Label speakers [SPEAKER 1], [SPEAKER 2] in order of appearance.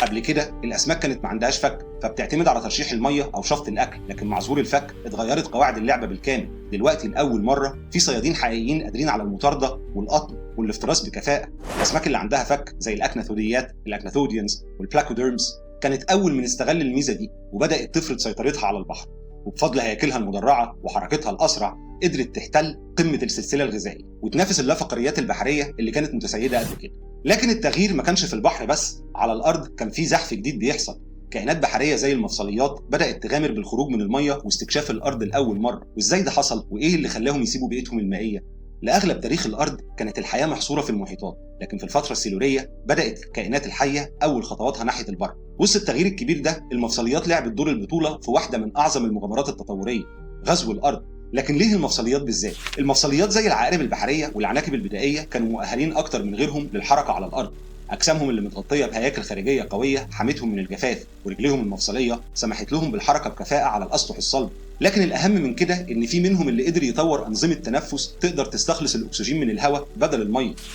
[SPEAKER 1] قبل كده الاسماك كانت ما عندهاش فك، فبتعتمد على ترشيح المية او شفط الاكل، لكن مع ظهور الفك اتغيرت قواعد اللعبة بالكامل. دلوقتي لاول مرة في صيادين حقيقيين قادرين على المطارده والقطم والافتراس بكفاءة. الاسماك اللي عندها فك زي الاكناثوديات الاكناثوديانز والبلاكوديرمز كانت اول من استغل الميزة دي وبدات تفرض سيطرتها على البحر، وبفضل هياكلها المدرعه وحركتها الاسرع قدرت تحتل قمة السلسلة الغذائية وتنافس اللافقاريات البحرية اللي كانت متسيده قبل كده. لكن التغيير ما كانش في البحر بس، على الارض كان في زحف جديد بيحصل. كائنات بحرية زي المفصليات بدات تغامر بالخروج من المية واستكشاف الارض لاول مرة. وازاي ده حصل؟ وايه اللي خلاهم يسيبوا بيئتهم المائية؟ لاغلب تاريخ الارض كانت الحياة محصورة في المحيطات، لكن في الفترة السيلوريه بدات الكائنات الحية اول خطواتها ناحية البر. وسط التغيير الكبير ده المفصليات لعبت دور البطولة في واحدة من اعظم المغامرات التطوريه، غزو الارض. لكن ليه المفصليات بالذات؟ المفصليات زي العقارب البحرية والعناكب البدائية كانوا مؤهلين اكتر من غيرهم للحركة على الارض. اجسامهم اللي متغطيه بهياكل خارجية قوية حمتهم من الجفاف، ورجليهم المفصليه سمحت لهم بالحركة بكفاءة على الاسطح الصلب. لكن الاهم من كده ان في منهم اللي قدر يطور انظمة تنفس تقدر تستخلص الاكسجين من الهواء بدل المية.